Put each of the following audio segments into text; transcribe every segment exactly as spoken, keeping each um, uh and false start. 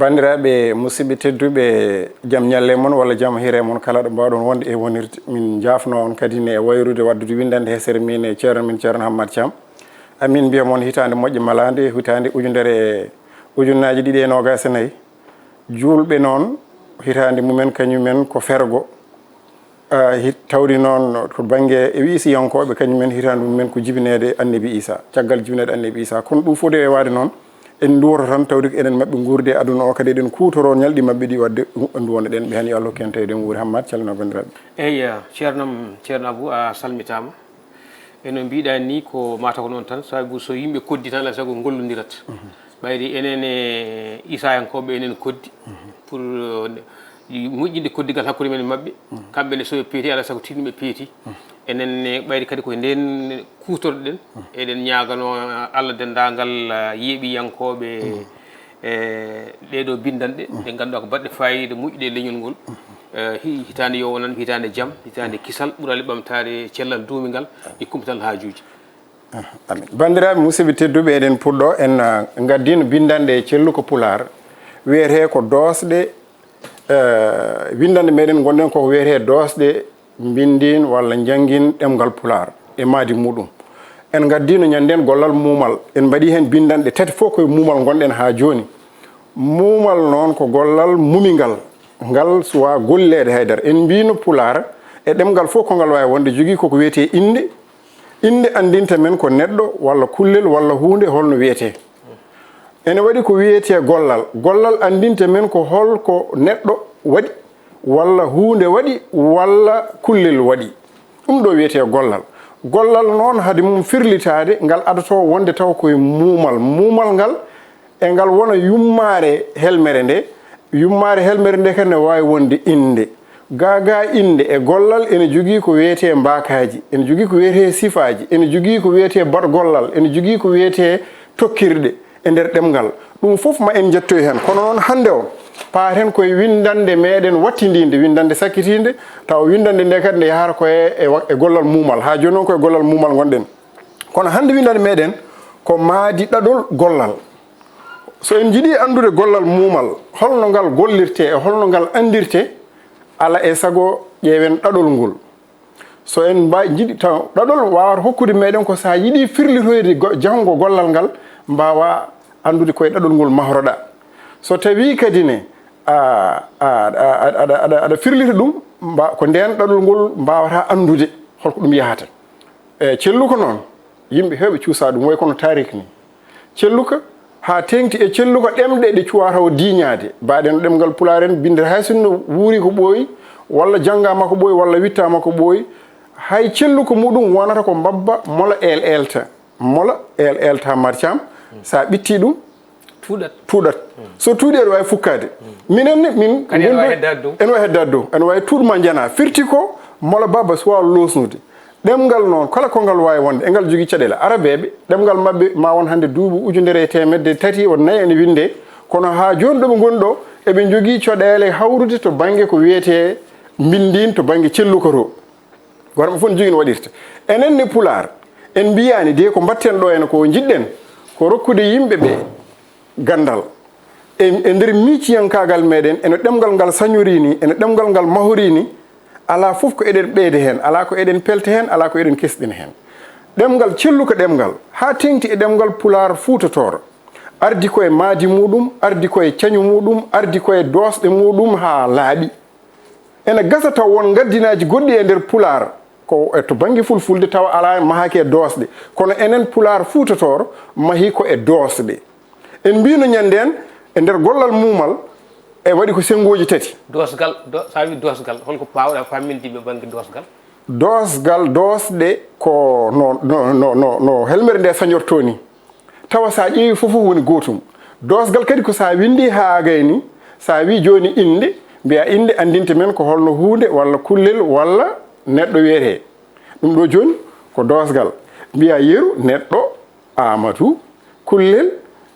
Banndiraaɓe musidɓe tedduɓe, jam ñalle mon walla jam hiire mon kala ɗo mbaawɗon wonde e wonirde. Min njaafno on kadi ne e wayrude waddude winndande hesere min e ceerno min, ceerno Hammad Thiam. Amin mbiya mon hitaande moƴƴe malaande, hitaande ujunere, ujunnaaji ɗiɗi e noogaas e nayi. Juulɓe noon, hitaande mumen kañumen ko fergo. Ah, hit-, tawde noon to bannge e wisiyankooɓe, kañumen hitaande mumen ko jibineede Annabi Isa, caggal jibineede Annabi Isa. Kono ɗum fof de e waade noon, en nduwoto tan tawde ko enen maɓɓe nguurdi e aduna o, kadi eɗen kuutoroo ñalɗi maɓɓe ɗi waɗde ndu-, nduwono ɗen ɓe, hani yo Allah hokku en tawde en wuuri. Hammat, calmina banndiraaɓe. Eyi, ceerno am, ceerno Abou, a salmitaama. E no mbiɗa ni, ko mataw ko noon tan, sabu so yimɓe koddi tan, alaa sago ngollondirat. Ɓayri enen e Isayankooɓe, enen koddi pour, euh, moƴƴinde koddigal hakkunde men e maɓɓe. Kamɓe ne so ɓe peeti, alaa sago tinno ɓe peeti. Enen ne ɓayri kadi ko nden kuutorɗen. Eɗen ñaagano Allah denndaangal, ah, yeeɓiyankooɓe e ɗee ɗoo binndanɗe, ɗe ngannduɗaa ko baɗɗe faayiida moƴƴude e leñol ngol. Eh, hi-, hitaande yo wonan hitaande jam, hitaande kisal, ɓurale ɓamtaare cellal duumingal e kumpital haajuuji. Ah, amin. Banndiraaɓe musidɓe tedduɓe, eɗen puɗɗo, en, ah, ngaddino binndanɗe e celluka pulaar, wiyetee ko doosɗe, eh, winndannde meɗen ngonɗen koko wiyetee doosɗe mbinndin walla njanngin ɗemngal pulaar e maadi muɗum. En ngaddino ñannden gollal muumal, en mbaɗi heen binndanɗe tati fof koye muumal ngonɗen haa jooni. Muumal noon ko gollal mumingal, ngal suwaa golleede haydara. En mbiino pulaar e ɗemngal fof ko ngal waawi wonde jogii koko wiyetee innde. Innde anndinta men ko neɗɗo walla kullel walla huunde holno wiyetee. Ene waɗi ko wiyetee gollal. Gollal anndinta men ko hol ko neɗɗo waɗi walla huunde waɗi walla kullel waɗi. Ɗum ɗo wiyetee gollal. Gollal noon hade mum firlitaade ngal adotoo wonde taw koye muumal. Muumal ngal e ngal wona yummaare helmere nde. Yummaare helmere nde kadi ne waawi wonde innde. Gaa gaa innde e gollal ene jogii ko wiyetee mbaakaaji, ene jogii ko wiyetee sifaaji, ene jogii ko wiyetee baɗgollal, ene jogii ko wiyetee tokkirɗe e nder ɗemngal. Ɗum fof ma en njettoy heen. Kono noon hannde o, paaten koye winndannde meɗen wattindinde, winndannde sakkitiinde, tawa winndannde nde kadi nde yahata ko e, e wa-, e gollal muumal. Haa jooni noon ko e gollal muumal ngonɗen. Kono hannde winndannde meɗen ko maadi ɗaɗol gollal. So en njiɗii anndude gollal muumal, holno ngal gollirtee e holno ngal anndirtee, ala e sago ƴeewen ɗaɗol ngol. So en mba-, njiɗi taw ɗaɗol waawata hokkude meɗen ko so a yiɗii firlitoyde go-, jahngo gollal ngal, mbaawa anndude koye ɗaɗol ngol mahroɗaa. So tawii kadi ne a, a, a, aɗa, aɗa, aɗa firlita ɗum, mba-, ko ndeen ɗaɗol ngol mbaawata anndude holko ɗum yahata. E celluka noon, yimɓe heewɓe cuusaa ɗum, way kono taariik ni. Celluka, haa teeŋti e celluka ɗemɗe ɗe cuwaa taw diiñaade. Mbaɗen ɗemngal pulaar en, binnde hay sinno wuuri ko ɓooyi, walla janngaama ko ɓooyi, walla wittaama ko ɓooyi, hay celluka muɗum wonata ko mbabba mola eelelta. Mola eelelta marcaam, so a ɓitti ɗum, tuuɗat. Tuuɗat. So tuuɗi, aɗa waawi fukkaade. Minen ne, min kadi ene waawi heddaade dow. Ene waawi heddaade dow. Ene waawi tuuɗ ma njanaa. Firti ko mola baba so waawa loosnude. Ɗemngal noon, kala ko ngal waawi wonde, engal jogii caɗeele. Arabeeɓe, ɗemngal maɓɓe ma won hannde duuɓi ujunere e teemedde tati o nayi ene winndee, kono haa jooni ɗo ɓe ngoni ɗo, eɓe njogii caɗeele hawrude to bannge ko wiyetee mbinndiin, to bannge celluka to. Gooto maɓɓe fof ne jogii no waɗirta. Enen ne pulaar, en mbiyaani de ko mbaɗten ɗo ene ko njiɗɗen, ko rokkude yimɓe ɓe ganndal. E, e nder miiciyankaagal meɗen, eno ɗemngal ngal sañorii ni, eno ɗemngal ngal mahorii ni, alaa fof ko eɗen ɓeyda heen, alaa ko eɗen pelta heen, alaa ko eɗen kesɗina heen. Ɗemngal celluka ɗemngal, haa teeŋti e ɗemngal pulaar fuuta tooro. Ardi ko e maadi muɗum, ardi ko e cañu muɗum, ardi ko e doosɗe muɗum haa laaɓi. Ene gasa taw won ngaddinaaji goɗɗi e nder pulaar, ko e to bannge fulfulde tawa alaa, mahaaki e doosɗe. Kono enen pulaar fuuta tooro, mahii ko e doosɗe. En mbiino ñanndeen, e nder gollal muumal, e waɗi ko senngooji tati. Doosgal, do-, so a wii doosgal, holko mbaawɗaa faaminde yimɓe bannge doosgal? Doosgal, doosɗe ko no, no, no, no, no helmere nde sañortoo ni. Tawa so a ƴeewi fof, fof woni gootum. Doosgal kadi ko so a winndi haa gayni, so a wii jooni innde, mbiya innde anndinta men ko holno huunde walla kullel walla neɗɗo wiyetee. Ɗum ɗo jooni ko doosgal. Mbiya yeru, neɗɗo, Aamadu, kullel,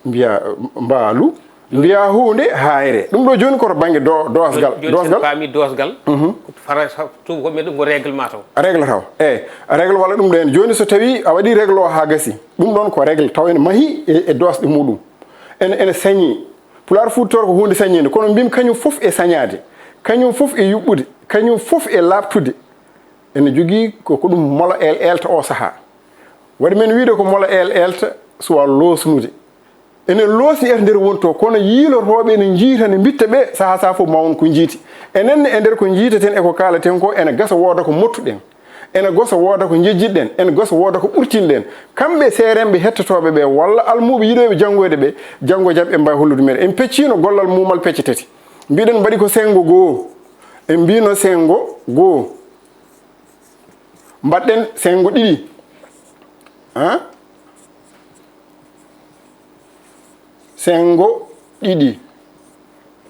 mbiya, eh, mbaalu, mbiya huunde, haayre. Ɗum ɗo jooni ko to bannge do-, doosgal. Jooni, jooni, so en paami doosgal, mhm, ko fara-, sa-, tuuba ko mbiyaten ko règlement taw. Règle taw. Eey, règle walla ɗum ɗo en. Jooni so tawii a waɗii règle o haa gasi, ɗum ɗoon ko règle taw ene mahii e, e doosɗe muɗum. Ene, ene sañi. Pulaar fuutoor ko huunde sañiinde, kono mbimi kañum fof e sañaade, kañum fof e yuɓɓude, kañum fof e laaɓtude. Ene jogii ko, ko ɗum mola el-, elta o sahaa. Waɗi men wiyde ko mola el-, elta suwa loosnude. Ene loosni e nder woni to, kono yiilotooɓe ene njiita, ne mbitta ɓe, sahaa sahaa fof ma won ko njiiti. Enen ne e nder ko njiitaten e ko kaalaten ko, ene gasa wooda ko mottuɗen. Ene gasa wooda ko njejjitɗen, ene gasa wooda ko ɓurtinɗen. Kamɓe seeremɓe hettotooɓe ɓe, walla almuuɓe yiɗooɓe janngoyde ɓe, janngo jam ɓe mbaawi hollude men. En pecciino gollal muumal pecce tati. Mbiɗen mbaɗi ko senngo goo. En mbiino senngo goo. Mbaɗɗen senngo ɗiɗi. Haa? Senngo ɗiɗi.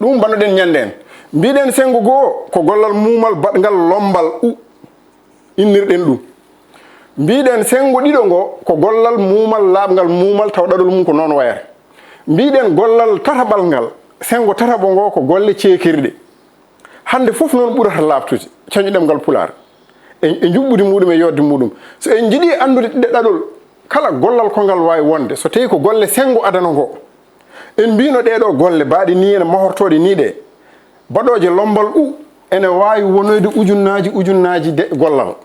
Ɗum mbaɗnoɗen ñande en. Mbiɗen senngo goo ko gollal muumal baɗngal lombal u, innirɗen ɗum. Mbiɗen senngo ɗiɗo ngo ko gollal muumal laaɓngal muumal taw ɗaɗol mum ko noon wayata. Mbiɗen gollal tataɓal ngal, senngo tataɓo ngo ko golle ceekirɗe. Hannde fof noon ɓurata laaɓtude, cañu ɗemngal Pulaar, e, e njuɓɓudi muɗum e yooɗde muɗum. So en njiɗii anndude ɗe ɗaɗol, kala gollal ko ngal waawi wonde, so tawii ko golle senngo adano ngo, en mbiino ɗee ɗoo golle mbaɗe nii ene mahortooɗe nii ɗee, baɗooje lombal u, ene waawi wonoyde ujunnaaji, ujunnaaji de gollal.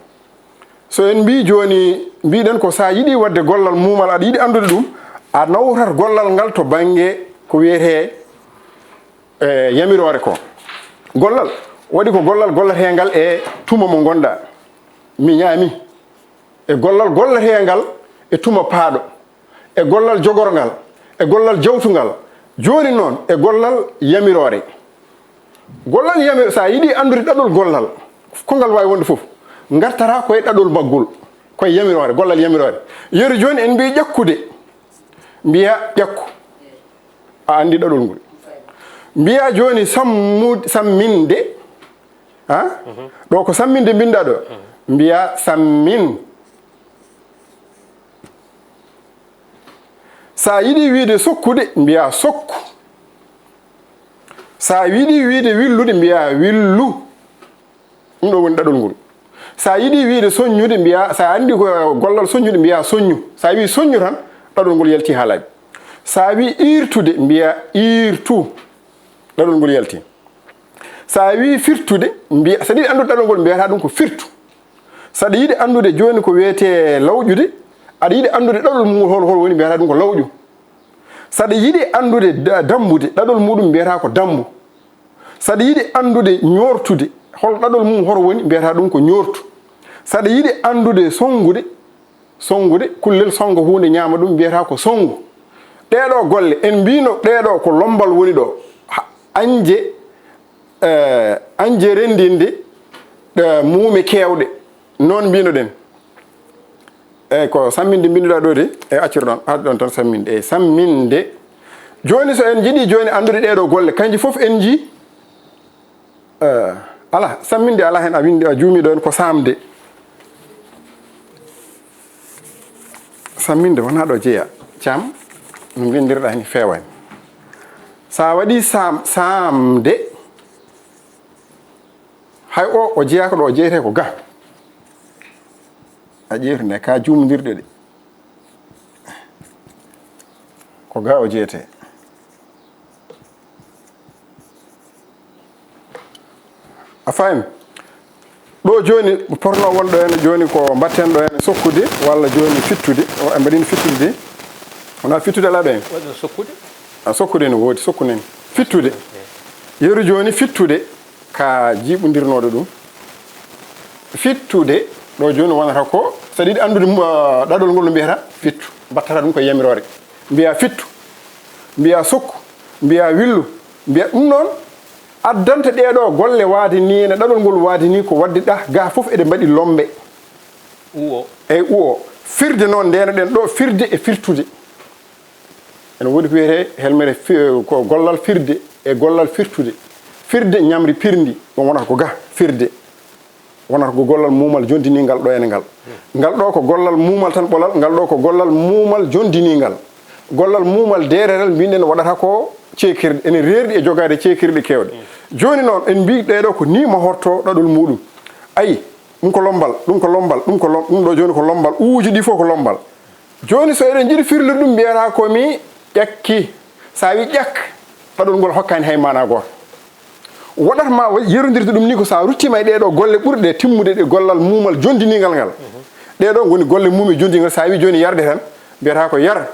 So en mbii jooni, mbiɗen ko so a yiɗii waɗde gollal muumal, aɗa yiɗi anndude ɗum, a nawtat gollal ngal to bannge ko wiyetee, e, yamiroore ko. Gollal, waɗi ko gollal gollateengal e tuma mo ngonɗaa. Mi ñaami. E gollal gollateengal e tuma paaɗo. E gollal jogorngal. E gollal jawtungal. Jooni noon, e gollal yamiroore. Gollal yamir-, so a yiɗii anndude ɗaɗol gollal, ko ngal waawi wonde fof, ngartata ko e ɗaɗol maggol, ko e yamiroore, gollal yamiroore. Yeru jooni en mbii ƴakkude, mbiyaa ƴakku. A anndi ɗaɗol ngol. Mbiyaa jooni sammu-, samminde, ha? Ɗo ko samminde mbinndaa ɗo. Mbiyaa sammin. So a yiɗii wiyde sokkude, mbiyaa sokku. So a yiɗii wiyde willude, mbiyaa willu. Ɗum ɗo woni ɗaɗol ngol. So a yiɗii wiyde soññude, mbiyaa, so a anndi ko gollal soññude, mbiyaa soññu. So a wii soññu tan, ɗaɗol ngol yalti haa laaɓi. So a wii iirtude, mbiyaa iirtu. Ɗaɗol ngol yalti. So a wii firtude, mbiyaa, so aɗa yiɗi anndude ɗaɗol ngol, mbiyataa ɗum ko firtu. So aɗa yiɗi anndude jooni ko wiyetee lawƴude, aɗa yiɗi anndude ɗaɗol mum ngol hol, hol woni, mbiyataa ɗum ko lawƴu. So aɗa yiɗi anndude da-, dammbude, ɗaɗol muɗum mbiyataa ko dammbu. So aɗa yiɗi anndude ñoortude, hol ɗaɗol mum hol woni, mbiyataa ɗum ko ñoortu. So aɗa yiɗi anndude sonngude, sonngude, kullel sonngo huunde ñaama ɗum, mbiyataa ko sonngu. Ɗee ɗoo golle, en mbiino ɗee ɗoo ko lombal woni ɗo. Ha, añde, eh, añde renndinde, eh, muume keewɗe. Noon mbiino-ɗen. Eey, ko samminde mbinndu-ɗaa ɗo de, e accir ɗon, haɗ ɗon tan samminde. Eey, samminde. Jooni so en njiɗii jooni anndude ɗee ɗoo golle, kanji fof en njii, eh, alaa, samminde alaa heen, a winndi, a juumii ɗo heen, ko saamde. Samminde wonaa ɗo jeyaa. Caam, no mbinndirɗaa heen feewaani. So a waɗii saam-, saamde, hay o, o jeyaaka ɗo, o jeyetee ko ga. A ƴeewtu nde, ka juumndirɗe ɗe. Ko ga o jeyetee. A faami? Ɗo jooni, potnoo wonde ɗo heen jooni ko mbaɗten ɗo heen sokkude walla jooni fittude. O, en mbaɗiino fittude de. Wonaa fittude alaa ɗo heen. Waɗi no sokkude? A, sokkude no woodi, sokkunen. Fittude. Yeru jooni fittude ka jiiɓondirnooɗo ɗum. Fittude, ɗo jooni wonata ko, so aɗa yiɗi anndude, uh, ɗaɗol ngol no mbiyata, fittu. Mbattata ɗum ko yamiroore. Mbiyaa fittu, mbiyaa sokku, mbiyaa willu, mbiyaa ɗum noon. Addanta ɗee ɗoo golle waade nii, ene ɗaɗol ngol waade nii, ko waɗde ɗa, ga fof eɗe mbaɗi lombe. Uwo. Eyi, uwo. Firde noon, ndeenaɗen ɗo, firde e firtude. Ene woodi ko wiyetee helmere fi-, ko gollal firde e gollal firtude. Firde ñamri pirndi, ɗum wonata ko ga, firde. Wonata ko gollal muumal jonndiniingal ɗo ene ngal. Ngal ɗo ko gollal muumal tan ɓolal, ngal ɗo ko gollal muumal jonndiniingal. Gollal muumal deereeral mbiyɗen waɗata ko ceekirɗe, ene reerɗi e jogaade ceekirɗe keewɗe. Jooni noon, en mbii ɗee ɗoo ko nii mahortoo ɗaɗol muuɗum. Ayi, ɗum ko lombal, ɗum ko lombal, ɗum ko lom-, ɗum ɗo jooni ko lombal, uuji ɗi fof ko lombal. Jooni so eɗen njiɗi firlude ɗum, mbiyataa ko mi ƴakki. So a wii ƴak, Ɗaɗol ngol hokkaani hay maanaa gooto. Waɗata ma wa-, yerondirde ɗum ni ko so a ruttiima e ɗee ɗoo golle ɓurɗe timmude ɗe gollal muumal jonndiniingal ngal. Ɗee ɗoo ngoni golle muume jonndiniingal. So a wii jooni yarde tan, mbiyata ko yar,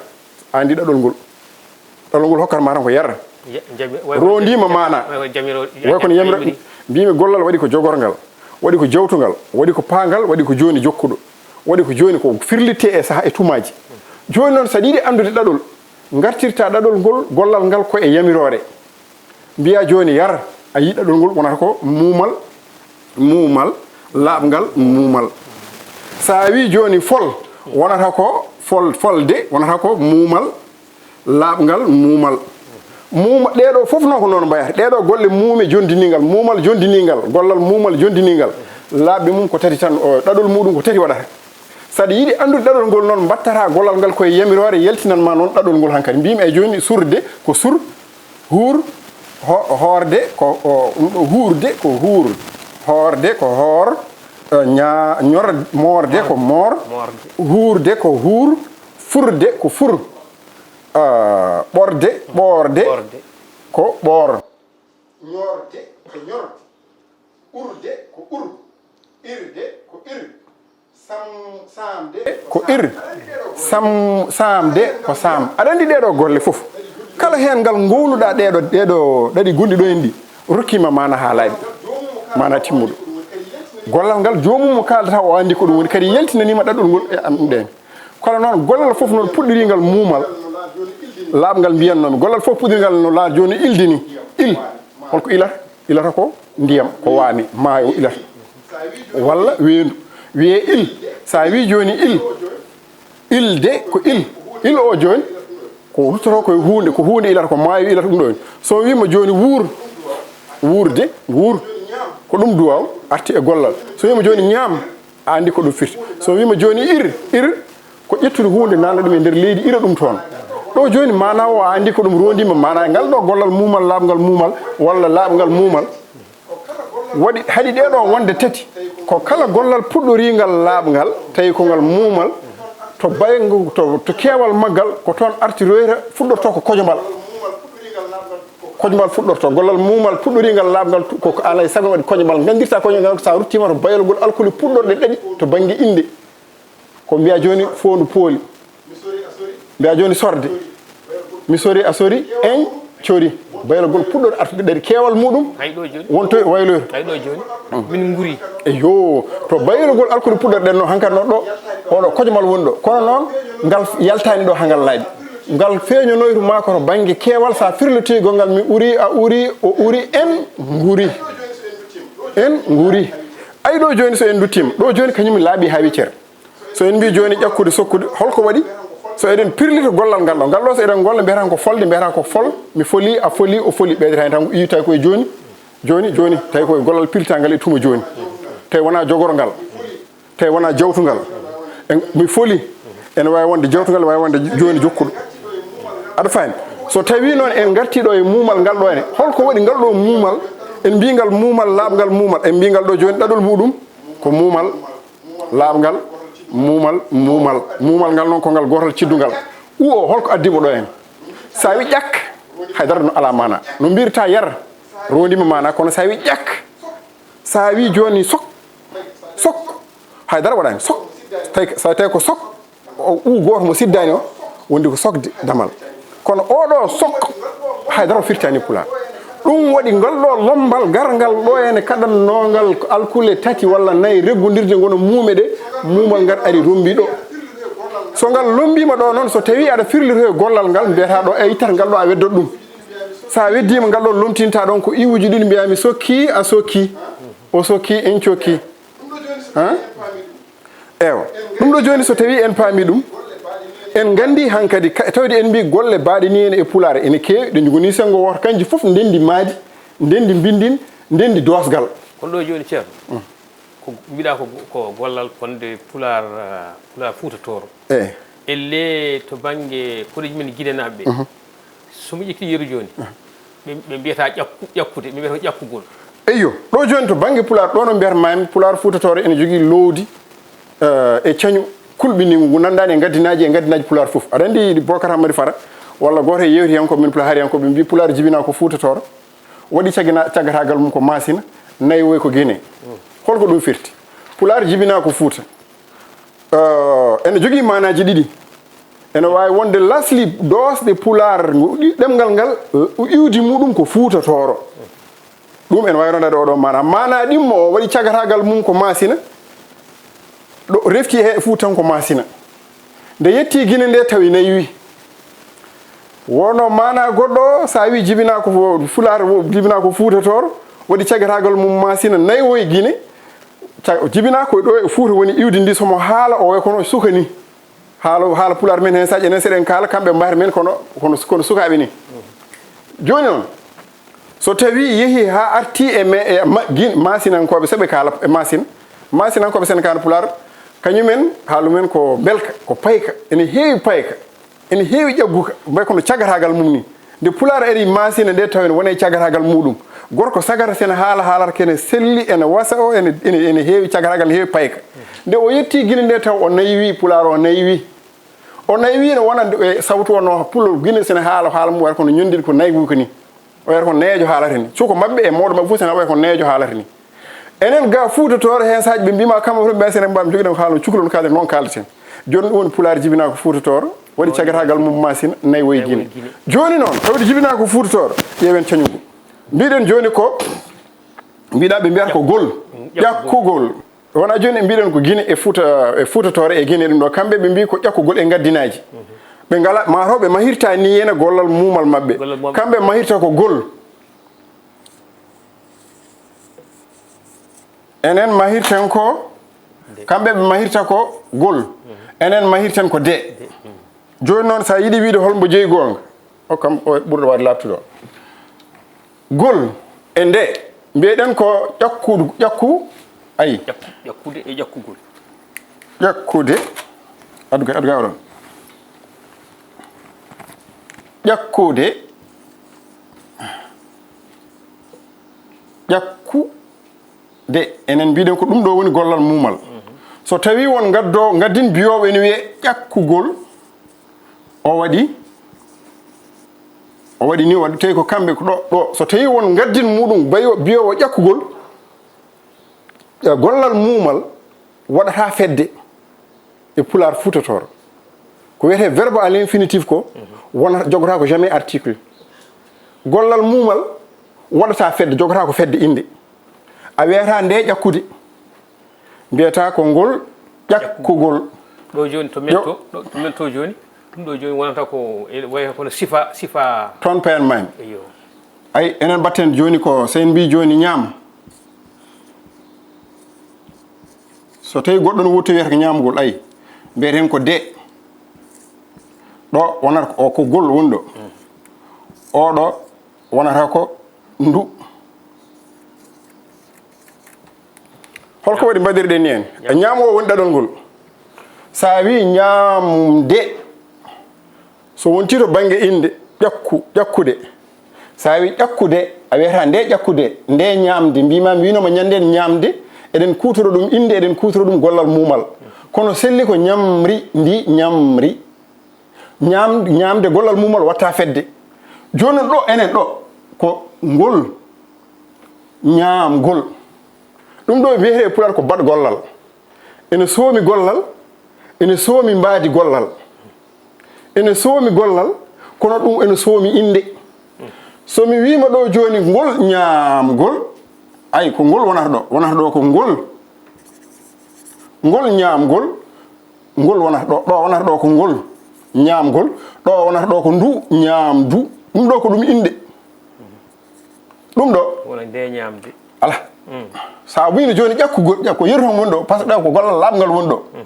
a anndi ɗaɗol ngol. Ɗaɗol ngol hokkata ma tan ko yar. Ya-, jami-, way ko Rondiima jami-, maanaa. Way ko jamiro-, ya-, Way kono ya-, yamiro, yamiri. Mbiimi gollal waɗi ko jogorngal, waɗi ko jawtungal, waɗi ko paangal, waɗi ko jooni jokkuɗo, waɗi ko jooni ko firlitte e saha e tumaaji. Jooni noon, so aɗa yiɗi anndude ɗaɗol, ngartirta ɗaɗol ngol, gollal ngal ko e yamiroore. Mbiya jooni yar, a yii ɗaɗol ngol wonata ko muumal, muumal, laaɓngal, muumal. So a wii jooni fol, wonata ko fol, folde, wonata ko muumal, laaɓngal, muumal. Muuma-, ɗee ɗoo fof noon ko noon mbayata. Ɗee ɗoo golle muume jonndiniingal, muumal jonndiniingal, gollal muumal jonndiniingal. Laaɓi mum ko tati tan, o, ɗaɗol muuɗum ko tati waɗata. So aɗa yiɗi anndude ɗaɗol ngol noon, mbaɗtata gollal ngal koye yamiroore, yaltinan ma noon ɗaɗol ngol hankadi. Mbiimi ay jooni surde ko sur, huur, ho-, hoorde ko, o, ɗum ɗo huurde ko huur, hoorde ko hoor, eh, ña-, ñor-, moorde ko moor, Moorde. Huurde ko huur, furde ko fur, eh, ɓorde, ɓoorde Ɓorde. ko ɓoor. Ñorde ko ñor, urde ko ur, irde ko ir, sam-, samde ko ir, sam-, samde ko saam. Aɗa anndi ɗee ɗoo golle fof, kala heen ngal ngownuɗaa ɗee ɗoo, ɗee ɗoo ɗaɗi gonɗi ɗo en ɗi, rokkiima maanaa haa laaɓi, maanaa timmuɗo. Gollal ngal joomum mo kaaldata o anndi ko ɗum woni, kadi yaltinaniima ɗaɗol ngol e am ɗen. Kono noon, gollal fof noon puɗɗiringal muumal, laaɓngal mbiyannoomi. Gollal fof puɗɗiringal no laa jooni ilde ni. Il, holko ilata? Ilata ko ndiyam, ko waame, maayo ilata. Walla weendu. Wiyee il. So a wii jooni il, il de ko il. Il o jooni ko ruttoto koye huunde, ko huunde ilata, ko maayo ilata ɗum ɗo. So wiima jooni wuur, wuurde, wuur, ko ɗum duwaaw arti e gollal. So wiima jooni ñaam, a anndi ko ɗum firti. So wiima jooni ir, ir, ko ƴettude huunde, nanna ɗum e nder leydi, ira ɗum toon. Ɗo jooni maanaa o, a anndi ko ɗum rondiima maanaa e ngal ɗo gollal muumal, laaɓngal muumal, walla laaɓngal muumal. Waɗi, haɗi ɗee ɗo wonde tati. Ko kala gollal puɗɗoriingal laaɓngal, tawi ko ngal muumal, to bayngu, to, to keewal maggal, ko toon artiroyta, fuɗɗorto ko kojombal. Kojombal fuɗɗorto. Gollal muumal puɗɗoriingal laaɓngal, tu-, ko, ko alaa e sago waɗi kojombal. Nganndirtaa kojombal ngal, ko so a ruttiima to baylagol alkuli puɗɗorɗe ɗaɗi to bannge innde. Ko mbiyaa jooni foondu pooli. Mbiyaa jooni sorde. Mi sori, a sori, en cori. Baylagol puɗɗorɗe artude ɗaɗi. Keewal muuɗum Hay ɗo jooni. Wonto e wayloyto. Hay ɗo jooni. Min nguri. Eyo, to baylagol alkuli puɗɗorɗe ɗen no hankadi no ɗo, oɗo kojomal woni ɗo. Kono noon, ngal yaltaani ɗo haa ngal laaɓi. Ngal feeñonoyru maa ko to bannge keewal, so a firlitii gongal mi uri, a uri, o uri, en nguri. En nguri. Ay ɗo jooni so en nduttiima, ɗo jooni kañum laaɓi haa wiccere. So en mbii jooni ƴakkude, sokkude, holko waɗi? So eɗen pirlita gollal ngal ɗo, ngal ɗo so eɗen golla, mbiyata ko folde, mbiyata ko fol, mi foli, a foli, o foli, ɓeydata hen tan ko ii, tawi koye jooni, jooni, jooni, tawi koye gollal pirlitangal e tuma jooni. Tawi wona jogorgal, tawi wona jawtungal. En, mi foli, ene waawi wonde jawtungal, waawi wonde jooni jokkuɗo. Aɗa fami? So tawi noon en ngarti ɗo e muumal ngal ɗo ene, holko waɗi ngal ɗo muumal? En mbii ngal muumal, laaɓngal muumal, en mbii ngal ɗo jooni ɗaɗol muɗum ko muumal, laaɓngal, muumal, muumal. Muumal ngal noon ko ngal gootal ciddungal. U o, holko addi mo ɗo heen? So a wi ƴak, haydara no alaa maanaa. No mbirta yar, rondima maanaa, kono so a wi ƴak, so a wi jooni sok, sok, haydara waɗaani sok. Tawi, so tawi ko sok, o u gooto mo siddaani o, wondi ko sokde damal. Kono oɗo sok, haydara o firtaani pulaar. Ɗum waɗi ngal ɗo lombal garngal ɗo ene kaɗannongal ko alkule tati walla nayi reggondirde ngono muume ɗe, muumal ngal ari rombi ɗo. So ngal lombiima ɗo noon, so tawi aɗa firlitoya gollal ngal, mbiyata ɗo, e ittat ngal ɗo a weddot ɗum. So a weddiima ngal ɗo lomtinta ɗon ko iwuji ɗiɗi mbiyami sokki, a sokki, o sokki, en cokki. Han? Ewa. Ɗum ɗo jooni so tawi en paami ɗum, en nganndi hankadi ka-, tawde en mbii golle baaɗe ni ene e pulaar ene keewi, ɗe njoganii senngo wooto, kanji fof ndenndi maadi, ndenndi mbinndin, ndenndi doosgal. Kono ɗo jooni, Ceerno, ko mbiɗa ko, ko gollal wonde pulaar, ah, pulaar Fuuta Tooro. Eyi. Elle to bannge koreeji men Ginenaɓe ɓe, so mi ƴetti yeru jooni, ɓe, ɓe mbiyata ƴakku-, ƴakkude, ɓe mbiyata ko ƴakkugol. Eyyo, ɗo jooni to bannge pulaar, ɗo no mbiyata maami, pulaar Fuuta Tooro ene jogii loowdi, eh, e cañu kulɓiniigu ngu nanndaani e ngaddinaaji, e ngaddinaaji pulaar fof. Aɗa anndi Bocar Hammadi Fara, Walla gooto e yeewtiyankooɓe men pulaariyankooɓe mbi pulaar jibinaa ko Fuuta Tooro, waɗi cagina- caggataagal mum ko Maasina, nayi woy ko Gine. Holko ɗum firti? Pulaar jibinaa ko Fuuta. Eh, ene jogii maanaaji ɗiɗi. Ene waawi wonde lasli doosɗe pulaar, ngu- ɗi- ɗemngal ngal, eh, iwdi muɗum ko Fuuta Tooro. Ɗum ene waawi rondaade oɗo maana. Maana ɗimmo o waɗi caggataagal mum ko Maasina, ɗo refti he Fuuta tan ko Maasina. Nde yetti Gine nde tawi nayi wi. Wono maana goɗɗo o, so a wi jibinaa ko fo- Fulaar, wo- jibinaa ko Fuuta Tooro, waɗi caggataagal mum Maasina, nayi woy Gine. Ca- jibinaa ko ɗo e Fuuta woni iwdi ndi, somo haala o way kono suka ni. Haala, haala pulaar men heen, saƴe enen seɗen kaala, kamɓe mbayata men kono, kono, kono sukaaɓe ni. Jooni noon, so tawi yehi haa arti e me, e ma, gin, maasinankooɓe, so ɓe kaala e maasin, maasinankooɓe sen kaala pulaar, kañumen haalu men ko belka, ko payka, ene heewi payka, ene heewi ƴagguka, mbay kono caggataagal mum ni. Nde pulaar ari maasina nde tawen wona e caggataagal muɗum. Gorko sagata sene haala, haalata kene selli, ene wasa o, ene, ene, ene heewi caggataagal, ene heewi payka. Nde o yetti Gine nde taw o nayi wi, pulaar o nayi wi. O nayi wi no wona e sawtu o no pulo Gine sene haala, haala mum wayata kono ñonndiri ko nayi guka ni. O wayata kono nayeejo haalata ni. Cuko maɓɓe e mawɗo maɓɓe fof sene wayata kono nayeejo haalata ni. Enen ga Fuuta Tooro heen saaji ɓe mbima kamɓe fof ɓe sene mbam jogiɗen ko haala cukalel no kaalden noon kaaldaten. Jooni ɗum woni pulaar jibinaa ko Fuuta Tooro, waɗi caggataagal mum Maasina, nayi woy Gine. Jooni noon, tawde jibinaa ko Fuuta Tooro, ƴeewen cañugol. Mbiɗen jooni ko, mbiɗa ɓe mbiyata ko gol, ƴakkugol. Wona jooni mbiɗen ko Gine e Fuuta, e Fuuta Tooro e Gine ɗum ɗo. Kamɓe ɓe mbi ko ƴakkugol e ngaddinaaji. Ɓe ngala, mataw ɓe mahirta ni yene gollal muumal maɓɓe. Gollal muumal. Kamɓe mahirta ko gol. Enen mahirten ko, kamɓe ɓe mahirta ko gol. Enen mahirten ko de. Jooni noon, so a yiɗi wiide hol mbo jeyi goonga, o kam o ɓurɗo waade laaɓtude o. Gol e nde, mbiyeɗen ko ƴakkudu, ƴakku, ayi. Ƴakku-, ƴakkude e ƴakkugol. Ƴakkude, addu ga, addu ga oɗon. Ƴakkude, ƴakku, de, enen mbiɗen ko ɗum ɗo woni gollal muumal. So tawi won ngaddo, ngaddin biyoowo ene wiye ƴakkugol, o waɗi, o waɗi ni, o waɗi, tawi ko kamɓe ko ɗo, ɗo. So tawi won ngaddin muɗum bayo-, biyoowo ƴakkugol, e gollal muumal waɗata fedde. E pulaar Fuuta Tooro. Ko wiyetee verbe à l'infinitif ko, wonata, jogata ko jamais article. Gollal muumal waɗata fedde, jogata ko fedde innde. A wiyata nde ƴakkude. Mbiyata ko ngol ƴakkugol. Ɗo jooni to men to, ɗo to men to jooni, ɗum ɗo jooni wonata ko e, wayata kono sifa, sifa. Toon payan mayam. Eyyo. Ay, enen mbatten jooni ko, so en mbi jooni ñaam. So tawi goɗɗo no wutte wiyata ko ñaamgol, ay, mbiyeten ko de. Ɗo wonata ko, o ko gol woni ɗo. O ɗo wonata ko ndu. Holko waɗi mbaɗirɗen ni en? E ñaam o woni ɗaɗol ngol. Sa wi ñaamde, so wonti to bannge innde, ƴakku, ƴakkude. So a wi ƴakkude, a wiyata nde ƴakkude, nde ñaamde. Mbima mi winoma ñanden ñaamde, eɗen kuutoro ɗum innde, eɗen kuutoro ɗum gollal muumal. Kono selli ko ñamri, ndi ñamri. Ñaam-, ñaamde gollal muumal watta fedde. Jooni ɗo, enen ɗo, ko ngol, ñaamgol. Ɗum ɗo wiyete e pulaar ko baɗ gollal. Ene soomi gollal, ene soomi mbaadi gollal. Ene soomi gollal, kono ɗum ene soomi innde. So mi wiima ɗo jooni ngol ñaamgol, ay, ko ngol wonata ɗo, wonata ɗo ko ngol. Ngol ñaamgol, ngol wonata ɗo, ɗo wonata ɗo ko ngol ñaamgol, ɗo wonata ɗo ko ndu ñaamdu. Ɗum ɗo ko ɗum innde. Ɗum ɗo. Wona nde ñaamde. Ala. Mm. Sa wino jooni ƴakkugol, ƴakko yeru tan woni ɗo, par ce que ɗo ko gollal laaɓngal woni ɗo. Mhm.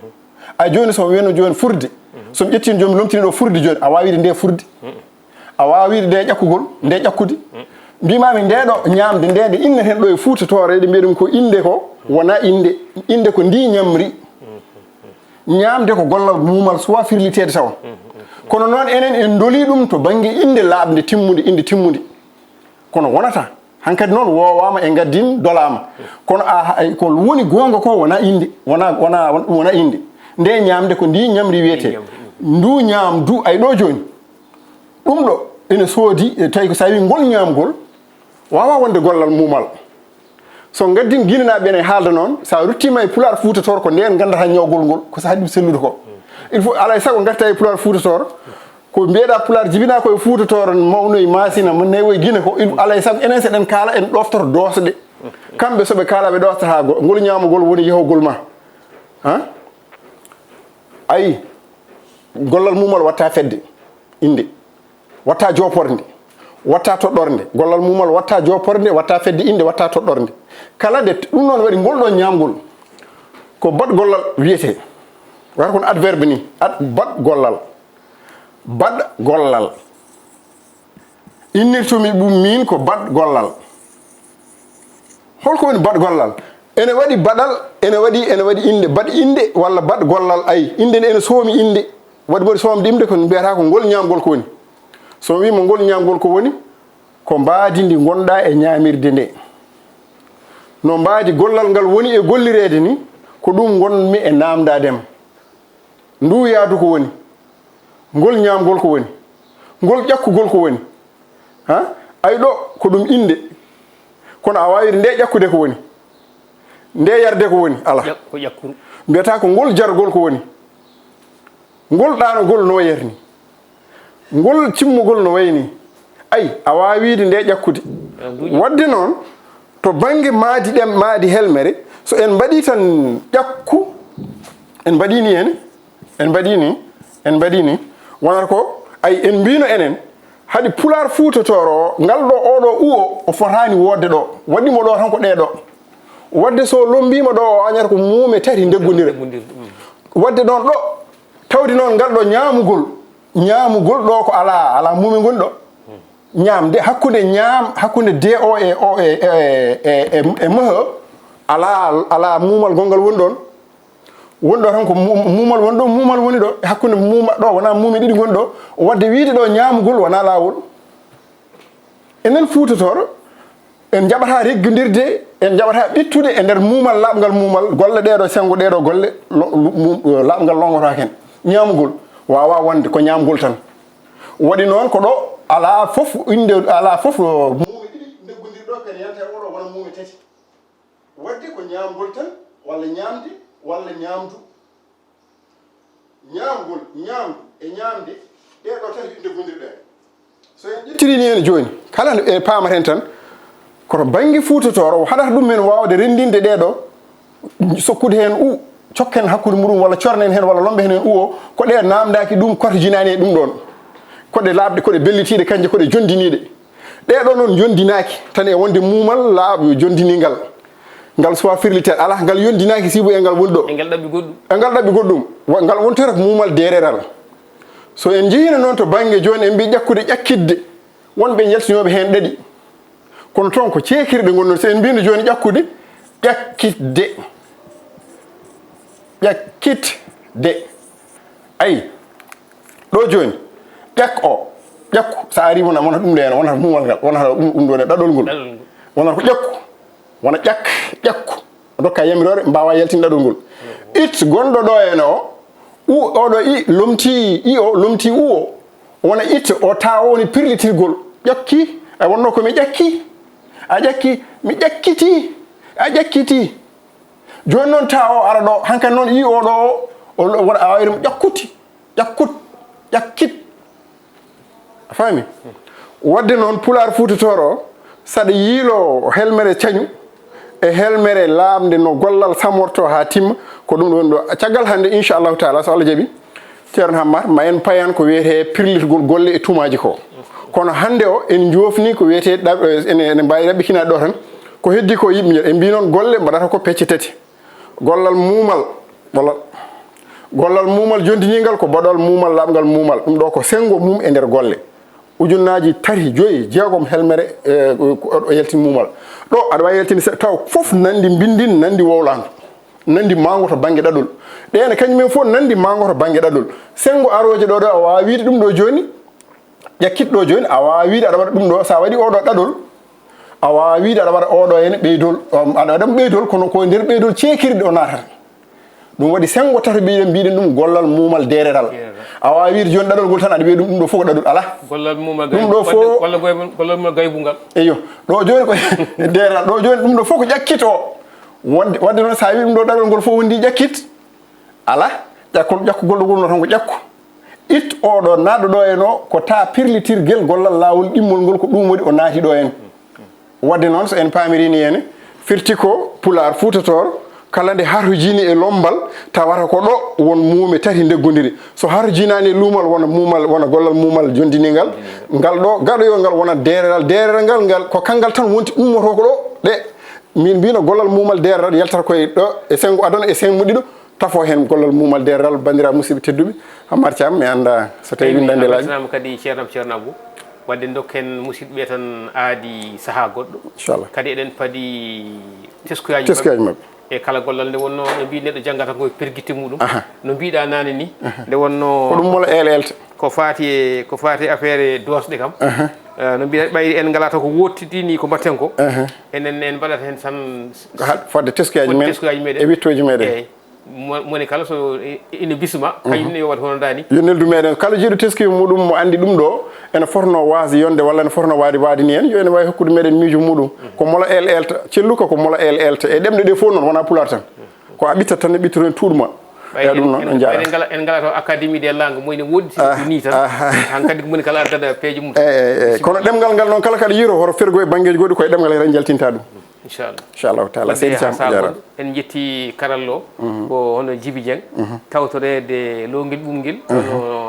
A jooni so wiyano jooni furde. Mhm. So mi ƴettino jooni mi lomtini ɗo furde jooni, a wawi wiide nde furde. Mhm. A wawi wiide nde ƴakkugol, nde ƴakkude. Mhm. Mbimami nde ɗo ñaamde nde, nde inneten ɗo e Fuuta Tooro, eɗen mbiya ɗum ko innde ko, wona innde. Innde ko ndi ñamri. Mhm. Ñaamde ko gollal muumal, suwa firliteede tawa. Mhm. Kono noon enen en ndoli ɗum to bannge innde laaɓnde timmunde, innde timmunde. Kono wonata, hankadi noon woowaama e ngaddin dolaama. Kono a, ay, ko woni goonga ko wona innde, wona, wona, wona innde. Nde ñaamde ko ndi ñamri wiyetee. Ndi ñamri. Ndu ñaamdu, ay ɗo jooni. Ɗum ɗo ene soodi, e tawi ko so a wi ngol ñaamgol, waawaa wonde gollal muumal. So ngaddin Ginenaaɓe ɓe ene haalda noon, so a ruttiima e Pulaar Fuuta Tooro, ko ndeen nganndata ñawgol ngol, ko so haɗi ɗum sellude ko. Il faut, alaa e sago ngarta e Pulaar Fuuta Tooro, ko mbiyeɗaa Pulaar jibinaa ko e Fuuta Tooro, mawnoyi maasina, mo newoyi Gine ko, il, alaa e sago enen so eɗen kaala, en ɗoftoto doosɗe. Kamɓe so ɓe kaala, ɓe ɗoftata go-, ngol ñaamugol woni yehugol ma. Ha? Ayi, gollal muumal watta fedde innde, watta joopornde, watta toɗɗorde. Gollal muumal watta joopornde, watta fedde innde, watta toɗɗorde. Kala nde, ɗum noon waɗi ngol ɗoo ñaamgol ko baɗ gollal wiyetee. Wata kono adverbe ni, ad-, baɗ gollal. Baɗ gollal. Innirtumi ɗum miin ko baɗ gollal. Holko woni baɗ gollal? Ene waɗi baɗal, ene waɗi, ene waɗi innde, baɗ innde walla baɗ gollal, ayi, innde nde ene soomi innde. Waɗi mboɗo soomde innde ko mbiyata ko ngol ñaamgol ko woni. So mi wiima ngol ñaamgol ko woni, ko mbaadi ndi ngonɗaa e ñaamirde nde. No mbaadi gollal ngal woni e gollireede ni, ko ɗum ngonmi e naamndaade ma. Ndu yaadu ko woni? Ngol ñaamgol ko woni? Ngol ƴakkugol ko woni? Ha? Ay ɗo ko ɗum innde. Kono a waawiri nde ƴakkude ko woni? Nde yarde ko woni? Alaa. Ƴak-, ko ƴakkuru. Mbiyata ko ngol jargol ko woni? Ngol ɗaanogol no yarni? Ngol cimmugol no wayni? Ay, a waawiide nde ƴakkude. Wadde noon, to bannge maadi ɗem-, maadi helmere, so en mbaɗii tan ƴakku, en mbaɗii ni heen, en mbaɗii ni, en mbaɗii ni, wonata ko, ay, en mbiino enen, haɗi Pulaar Fuuta Tooro o, ngal ɗo, oo ɗo u o, o fotaani woodde ɗo, waɗi mo ɗo tan ko ɗee ɗo. Wadde so lommbiima ɗo, o añata ko muume tati ndeggondire. Ndeggondire, mm. Wadde noon ɗo, tawde noon ngal ɗo ñaamugol, ñaamugol ɗo ko alaa, alaa muume ngoni ɗo. Ñaamde hakkunde ñaam-, hakkunde D O e, o e, e, e, e, e M E, alaa, alaa muumal gonngal woni ɗoon. Woni ɗo tan ko mu-, muumal woni ɗo, muumal woni ɗo. E hakkunde muuma-, ɗo wonaa muume ɗiɗi ngoni ɗo. Wadde wiyde ɗo ñaamugol wonaa laawol. Enen Fuuta Tooro, en njaɓataa reggondirde, en njaɓataa ɓittude e nder muumal, laaɓngal muumal, golle ɗee ɗo, senngo ɗee ɗo golle, lo-, lu-, mu-, laaɓngal lonngotaake en. Ñaamugol waawaa wonde ko ñaamgol tan. Waɗi noon ko ɗo alaa fof innde, alaa fof, muume ɗiɗi ndeggondirɗo, kadi yanta e oɗo wona muume tati. Wadde ko ñaamgol tan, walla ñaamde, walla ñaamdu. Ñaamgol, ñaamdu e ñaamde, ɗee ɗo tati nde gondirɗen. So en ƴettiri ni en jooni, kala nde e paamaten tan, koto bannge Fuuta Tooro, o haɗata ɗum men waawde renndinde ɗee ɗo, sokkude heen u, cokken hakkunde muɗum, walla cornen heen, walla lomben heen u o, ko ɗe naamndaaki ɗum, korjinaani e ɗum ɗoon. Ko ɗe laaɓɗe, ko ɗe bellitiiɗe, kanje ko ɗe jonndiniiɗe. Ɗee ɗoo noon njonndinaaki tan e wonde muumal laaɓ-, jonndiniingal. Ngal suwaa firliteede. Alaa, ngal yonndinaaki sibu e ngal woni ɗo. E ngal ɗaɓɓi goɗɗum. E ngal ɗaɓɓi goɗɗum. Wa-, ngal wontoyta ko muumal deereeral. So en njehiino noon to bannge jooni, en mbii ƴakkude, ƴakkitde. Won ɓe njaltinooɓe heen ɗaɗi. Kono toon ko ceekirɗe ngonnoɗe. So en mbiino jooni ƴakkude, ƴakkitde. Ƴakkitde. Ayi, ɗo jooni, ƴak o, ƴakku, so a arii wona, wona ɗum ɗo heen, wona muumal ngal, wona ɗum, ɗum ɗo ne, ɗaɗol ngol. Ɗaɗol ngol. Wona ko ƴakku, wona ƴak, ƴakku. O dokka yamiroore, mbaawa yaltinde ɗaɗol ngol. It gonɗo ɗo heen o, u, oɗo i, lomti i o, lomti u o. Wona it o, taa o woni pirlitirgol. Ƴakki, a wonno ko mi ƴakki. A ƴakki, mi ƴakkiti, a ƴakkiti. Jooni noon, taa o ara ɗo, hankadi noon, yii oɗo o, o, o, a waawii ɗum ƴakkuti, ƴakkut, ƴakkit. A faami? Wadde noon, Pulaar Fuuta Tooro o, saɗa yiiloo helmere cañu e helmere laaɓnde no gollal samortoo haa timma, ko ɗum ɗoon ɗo. Caggal hannde, inchallahu taala, so Allah jaɓi, Ceerno Hammar, ma en payan ko wiyetee pirlitgol golle e tumaaji ko. Kono hannde o, en joofni ko wiyetee ɗab-, ene, ene mbaawi ɗaɓɓitinaade ɗo tan. Ko heddi ko yimɓe, en mbii noon golle mbaɗata ko pecce tati. Gollal muumal, gollal, gollal muumal jonndiniingal ko baɗal muumal, laaɓngal muumal. Ɗum ɗo ko senngo mum e nder golle. Ujunnaaji tati, joyi, jeegom helmere, e, ko, o yaltini muumal. Ɗo aɗa waawi yaltinde se-, taw fof nanndi mbinndin, nanndi wowlaandu. Nanndi mawngo to bannge ɗaɗol. Ɗeen kañum en fof nanndi mawngo to bannge ɗaɗol. Senngo arooje ɗo, ɗo a waawaa wiyde ɗum ɗo jooni, ƴakkit ɗo jooni, a waawaa wiyde aɗa waɗa ɗum ɗo, so a waɗi oɗo ɗaɗol, a waawaa wiyde aɗa waɗa oɗo heen ɓeydol, um, aɗa waɗa ɗum ɓeydol, kono ko e nder ɓeydol ceekirɗe o naatata. Ɗum waɗi senngo tato mbiɗen, mbiɗen ɗum gollal muumal deereral. Deereral. A waawaa wiide jooni ɗaɗol ngol tan aɗa wiya ɗum, ɗum ɗo fof ko ɗaɗol, alaa. Gollal mumal ɗum ɗo fof gollal mumal gaybu ngal. Eyo, ɗo jooni ko deeral ɗo jooni ɗum ɗo fof ko ƴakkit o. Wonde, wadde noon so a wii ɗum ɗo ɗaɗol ngol fof wondi ƴakkit, alaa, ƴakkol, ƴakkugol ɗo wonno tan ko ƴakku. It oɗo naɗɗo ɗo e no ko ta pirlitirgel gollal laawol ɗimmol ngol ko ɗum waɗi o naati ɗo en. Wadde noon so en paamirini en firti ko pulaar fuutatoor kala nde harhojini e lombal tawata ko ɗo won muume tati ndeggodiri. So harhojinaani e luumal wona muumal, wona gollal muumal jondiningal, ngal ɗo gaɗoyol ngal wona deereral, deereral ngal, ngal ko kanngal tan wonti ummoto ko ɗo ɗe. Min mbino gollal muumal deereral yaltata koye ɗo e sengo adana e sengo ɗiɗo. Tafo heen gollal muumal deeral, banndiraaɓe musidɓe tedduɓe. Hammar Thiam, mi annda so tawi winndande laaɓi. Weltanaama kadi ceerno am, ceerno Abou. Wadde ndokken musidɓe tan aadi sahaa goɗɗo. Inchallah. Kadi eɗen padi teskoyaaji maɓɓe. Teskoyaaji maɓɓe. E kala gollal nde wonno, ɓe mbi neɗɗo janngata ko e pergitte muɗum. Aha. No mbiɗa naane ni, nde wonno ko ɗum mola eelta. Ko faati e, ko faati e affaire e doosɗe kam. Aha. Eh, no mbiɗa ɓayri en ngala taw ko wottidi ni ko mbatten ko. Aha. Enen en mbaɗat heen tan. Ko haɗ-, fodde teskoyaaji men, teskoyaaji meɗen e wittooji meɗen. Eey. Mo-, moni kala so i-, ina bisma, kañum ne yo waɗ hono ndaa ni. Yo neldu meɗen. Kala jiiɗo teskiyo muɗum mo anndi ɗum ɗo, ene fotno waasde yonde walla ene fotno waade waade ni en, yo ene waawi hokkude meɗen miijo muɗum. Ko mola el elta, celluka ko mola el elta. E ɗemɗe ɗe fof noon, wonaa pulaar tan. Ko a ɓittat tan, ne ɓittoto en tuuɗma. Ɓay eya, ɗum en, noon, en, on jaaraama. En ngala, en ngala to Académie des langues, mo ene woɗɗi, ah, ni tan. Ah, ah. Han kadi ko moni kala addana peeje mum. Eey, eey, eey. Kono ɗemngal ngal noon, kala kaɗa yiiro, hoto fergo e banngeeji goɗɗi, koye ɗemngal heen en njaltinta ɗum. Inchallah. Inchallahu taala. Wadde seydi Thiam, haa a jaaraama. Gonɗo, en njetti karallo o, ko hono Djiby Dieng, tawtoreede lowngel ɓuɓngel, kono